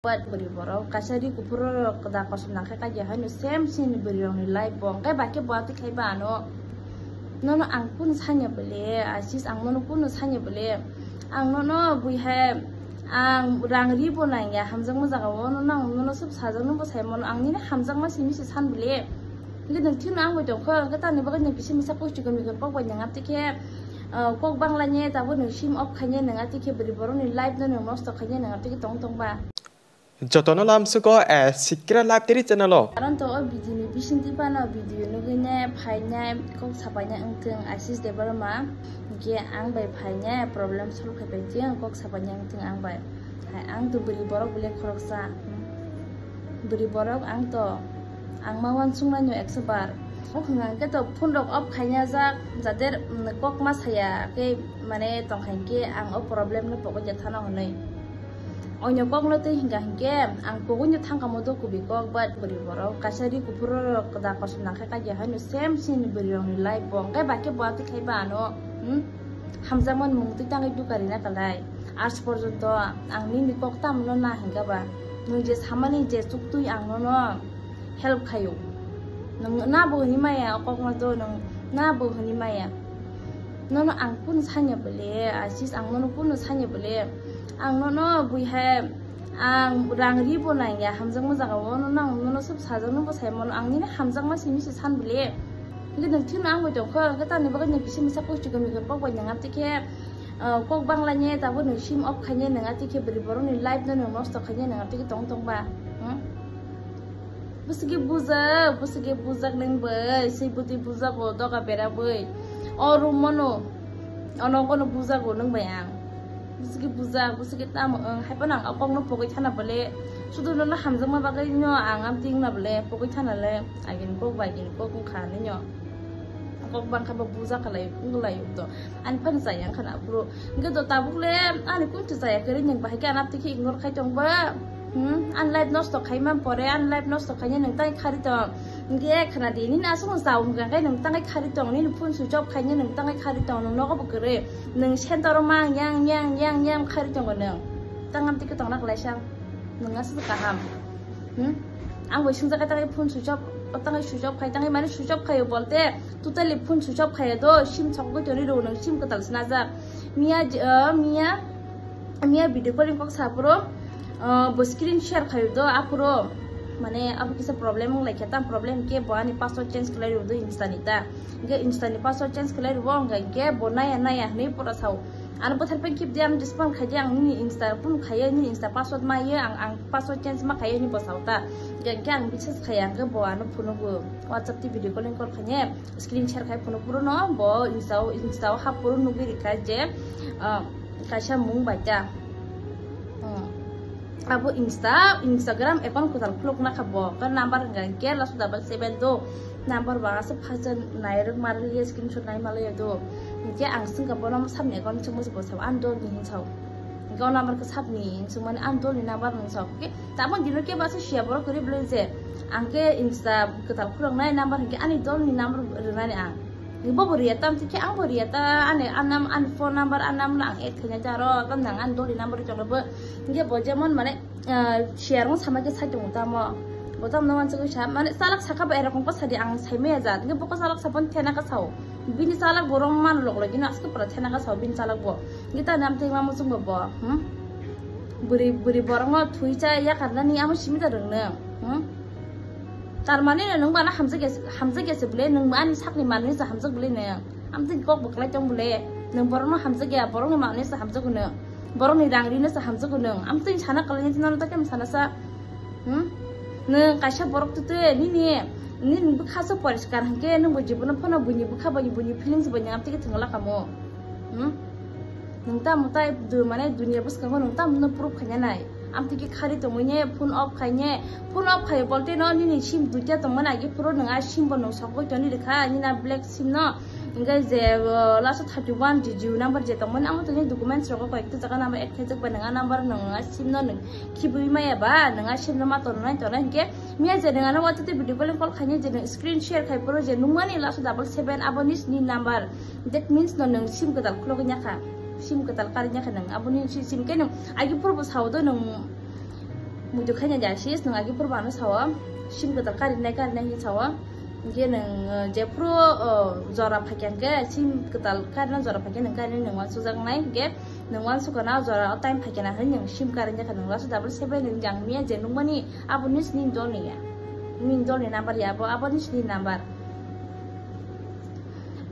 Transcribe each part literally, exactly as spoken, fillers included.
But bwrwi borok kaisa ri kuphur rok da kosom nang khe kaiya haino same sini bwrwi rokni life bo hwnkhe bai khe bo atwi khai ba ano. Nono ang kunu sanya bole, Asis ang nono kunu sanya bole. Ang nono bui hai ang rang ri bo nang ya hamjakma jaga o nono ang nono sub sajak no bo sai mano ang nini hamjakma simi se san bole. Hwnkhe nwng thino ang bai tong kho hwnkhe tamni bagwi nwng kisa misa kosto gami gami kok bai nang atwi khe, ah, kok bangla ne tabuk nwng sim off khai ne nang atwi khe bwrwi borok ni life no nwng nosto khai ne nang atwi khe tong tong ba. Jotono lamsugo, eh, Sikra Live Teri channel o. Karon to o video ni bisingtwi phano video nugwi nai phainai kok sapainai wngthung Asis Debbarma. Hwnkhe ang bai phainai problem solve khai pai thung kok sapainai wngthung ang bai. Hai ang to bwrwi borok bole khoroksa. Bwrwi borok ang to ang ma uansuknai no ekso bar. O hwnka hwnkhe to phone rok off khaina jak jader, mm, kok ma saya khe mane tong kha hwnkhe ang o problem no pogwi ya thano hwnwi. Oino kokno twi hwnkha hinkhe ang kugui no thangkha mo do kubui kok, but bwrwi borok kaisa ri kuphur rok da kosom nang khe kaiya haino same sini bwrwi rokni life bo hwnkhe bai khe bo atwi khai ba ano, hmm? Hamjakmani mung twi tangwi duka rina kalai. Aaj porjonto ang nini kok tamo no na hinkha ba? Nwng je samani je chuktwi ang nono help khaio. Nwng na bo hwnwi maya o kokno do, nwng na bo hwnwi maya. Nono ang kunu sanya bole, Asis ang nono kunu sanya bole. Ang nono bui hai ang rang ri bo nang ya hamjakma jaga o nono ang nono sub sajak no bo sai mano ang nini hamjakma simi se san bole. Hwnkhe nwng thino ang bai tong kho hwnkhe tamni bagwi nwng kisa misa kosto gami gami kok bai nang atwi khe, ah, kok bangla ne tabuk nwng sim off khai ne nang atwi khe bwrwi borok ni life no nwng nosto khai ne nang atwi khe tong tong ba. Hmm? Bwswkhe bujak, bwswkhe bujak nwng bai, swi bwtwi bujago doga bera bai. O room o no, o nogo no bujago nwng bai ang. Bwswkhe bujak, bwswkhe tamo wng, hai phano ang o kokno pogwi thana bole, sudu nono hamjakma bagwi no ang amtwi wngna bole, pogwi thana le, agini kok bai agini kok wngkha nini o. Kok bangkha bo buja khalai, wng lai to. Ani phano chaya wngkha na phuru. Hwnkhe to tabuk le ani kuntu chaya kwrwi nwng bahai khe anaptwi khe ignore khai tong ba. Hmm? Ani life nosto khai man pore, ani life nosto khai nwng tang khari tong. Hwnkhe khna di, nini aswk nwng chao wngkha khe nwng tang khari tong, nini phone switch off khai nwng tang khari tong, nwng nogo bo kwrwi. Nwng center o mang yang, yang, yang, yang khari tongo nwng. Tang amtwi khe tongna khlai sang. Nwng aswk kaham. Hmm? Ang bai swngjak khe tangwi phone switch off, tangwi switch off khai, tangwi mane switch off khaio bolte totally phone switch off khaio do, sim sokgwi toni rw nwng sim kwtal snajak. Miya j-, ah, miya, miya video calling kok saphuru, ah, bo screen share khaio do aphuru mane abo kisa problem wng laikha, tam problem khe bo ani password change khlai rw do Insta ni ta. Hwnkhe Insta ni password change khlai rw bo hwnkhe bo naya naya hwnwi pura sao. Ano bwthar pen kip di, ang respond khai di, ang nini Insta phone khai, nini Insta password ma ye, ang, ang password change ma khai, ni bwsao ta. Hwnkhe ang message khai, ang khe bo ano phone bo WhatsApp tei video calling call khai ne, screen share khai phone puro no, bo Insta o, Insta o hap puro nugwi rikha je, ah, kaisa mung bai ta. Hmm. Abo Insta, Instagram account kwtal khuluk na kha bo, ka number hwnkha hwnkhe last double seven do. Number ba aswk phaisa nairwk marwk ye screenshot nai malai ya do. Hwnkhe ang swngkha bono sabni account swngma se bo sao, ani dol ni hin sao. Hwnkhe o number khe sabni swngmani ani dol ni number nung sao. Hwnkhe tamo dino kebo aswk siya borok kwrwi bwlwi je ang khe Insta kwtal khuluk nai number hwnkhe ani dol ni number rwnani ang. Bo bo riya tam, tikhe ang bo riya ta, ani, ani, ani phone number, ani number no ang add khaina ta aro, tam nang ani dol ni number ri tonglo bo. Hwnkhe bo jemon mane, ah, share wng sama khe sai tongo tamo. Bo tamo no wansugwi sa, mane chalak sakha bo erokom ko sadi ang sai maya ja. Hwnkhe bo ko chalak sapon thena ka sao. Bini chalak bo rom man lok lok gino aske pura thena ka sao bini chalak bo. Hwnkhe ta nam tei ma muchung bo bo, hmm? Bwrwi, bwrwi borok no thwi cha yakarnani amo simi da rwngno, hmm? Tar mane no nwng bana hamjak ya, hamjak ya se bwle, nwng ani sakni manwi se hamjak bwle nwng. Amtwini kok bo kwlai tong bwle, nwng borokno hamjak ya, borokni manwi se hamjago nwng. Borokni rang rino se hamjago nwng. Amtwini sana kwlaini tei nono ta khe sana sa. Hmm? Nwng kaisa borok twi twi nini, nini bwkha se poriskar hwnkhe nwng bo jibono phano buini bwkha bai buini feelings bai nwng amtwikhe thwngla kamo. Hmm? Nwng tamo tai du-, mane duniya bwskango nwng tamo no proof khaina nai. Amtwikhe khari tongwi ne phone off khai ne. Phone off khai bolte no nini sim duita tongmani agi phuru nwng a sim bo nwng sogwi toni rikha nini a black sim no. Hwnkhe je, uh, last thirty one G G number je tongmani amo tongni documents rogo koi ekta jaga number add khaijak bai nwng a number nwng a sim no nwng khibwi maya ba nwng a sim no ma tongnai tongnai hwnkhe miya je nwng ano watwi twi video calling call khainai je nwng screen share khai phuru je nungmani last double seven abo ni sini number. That means no nwng sim kwtal khulogwi nyakha, sim kwtal karwi nyakha nwng, aboni si-, sim khe nwng agi phuru bo sao do nwng, Muitu khaina ja sis, nwng agi phuru ano sao, sim kwtal karinai karinai hinwi sao. Hinkhe nwng, uh, jephuru, uh, jora phaikha hinkhe, sim kwtal karina jora phaikhe nwng karinai nwng uansujaknai, hinkhe nwng uansukha na jora o time phaikha na hinwi nwng sim karinai kha nwng last double seven nwng jang miya je nukmani abo nini dolni ya. Nini dolni number ya abo, abo nini number.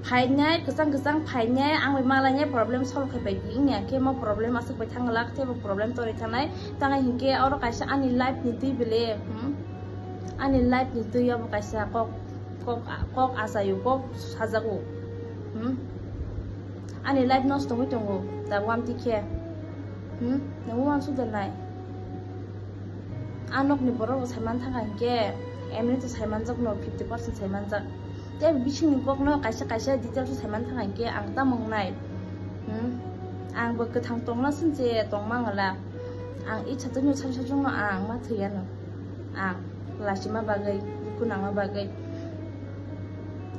Phainai, kwchang kwchang phainai, ang bai malainai problem solve khai bai di wngya khe mo problem aswk bai thang glak, teibo problem torwi thanai. Tangwi hinkhe oro kaisa ani life ni twi bele, hmm? Ani life ni twi obo kaisa kok, kok, kok achaio, kok sajago. Hmm? Ani life nosto wngwi tongo, tabuk amtwi khe. Hmm? Nangbo uansuk da nai. A nokni borok rok saiman thangkha hinkhe, emni to saimanjak no fifty percent saimanjak. Tei bisingni kokno kaisa kaisa details o saiman thangkha hinkhe ang tamo wngnai? Hmm? Ang bo kwthang tongna sinche tongma ngala. Ang icha tongno saisa chungno ang ma thwiya no. Ang lachima bagwi, dukhu nangma bagwi.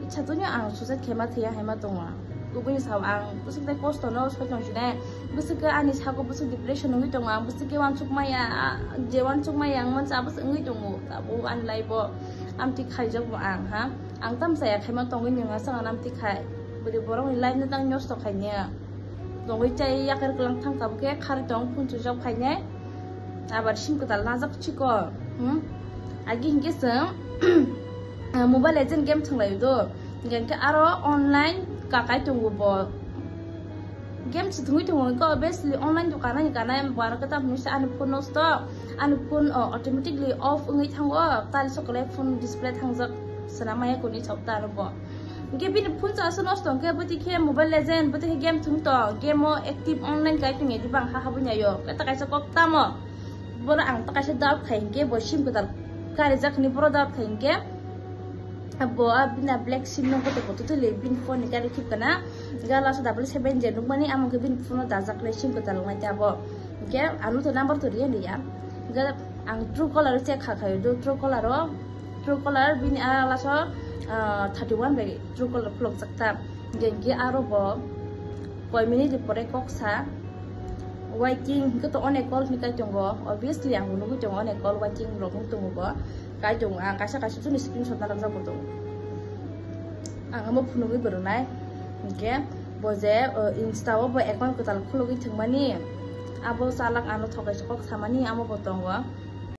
Icha tongno ang suicide khe ma thwiya hai ma tongo. Kubuni sao ang bwswk tei kosto no soi tong sinai. Bwswk khe ani sago bwswk depression wngwi tongo. Ang bwswk khe uansuk maya, a, je uansuk maya ang mansa bwswk wngwi tongo. Tabuk ani life o amtwi khaijak bo ang, ha. Ang tamsa ya khaima tongwi nwng aswk ang amtwi khai. Bwrwi borok ni life no tang nosto khaini. Tongwi chai yakar kwlang thang tabuk khe khari tong phunchujak khainai. Abar sim kwtal najak chiko. Hmm? Agi hinkhe chwng, ah, Mobile Legend game thwnglaio do. Hinkhe aro online kakai tongo bo. Game se thwngwi tongo hinkhe obviously online do kanai kanai bo aro kwtal hwnwi se ani phone nosto. Ani phone, oh, automatically off wngwi thango. Tali sokole phone display thangjak swnam maya kuni sopta aro bo. Hinkhe bini phone charge nosto hinkhe bwtwi khe Mobile Legend, bwtwi khe game thwng tong, game o active online kai tongya diba ang ha habwi naio. Khe ta kaisa kok tamo. Bono ang ta kaisa doubt khai hinkhe bo sim kwtal karijak hinwi bono doubt khai hinkhe. Bo a bini black sim no koto koto tuli bini phone ni gari khip kana. Ga last double seven je nukmani amo khe bini phone no dajak le sim kwtal nai ta bo. Hinkhe ano to number to riya liya. Ga ang Truecaller check kha khayo do Truecaller o. Truecaller bini a laso, ah, thirty one bai Truecaller khulokjak ta. Hinkhe aro bo koi minute pore kok sa, waiting hinkhe to onek call hinwi kai tongo. Obviously ang nugwi tongo onek call waiting rok wng tongo bo. Kai tongo ang kaisa kaisa chini screenshot nalakjak bo tongo. Ang omo phunugwi bo rwnai. Hinkhe bo je, uh, Insta o bo account kwtal khulugwi thwngmani, abo chalak ano thokaisa kok samani amo bo tongo.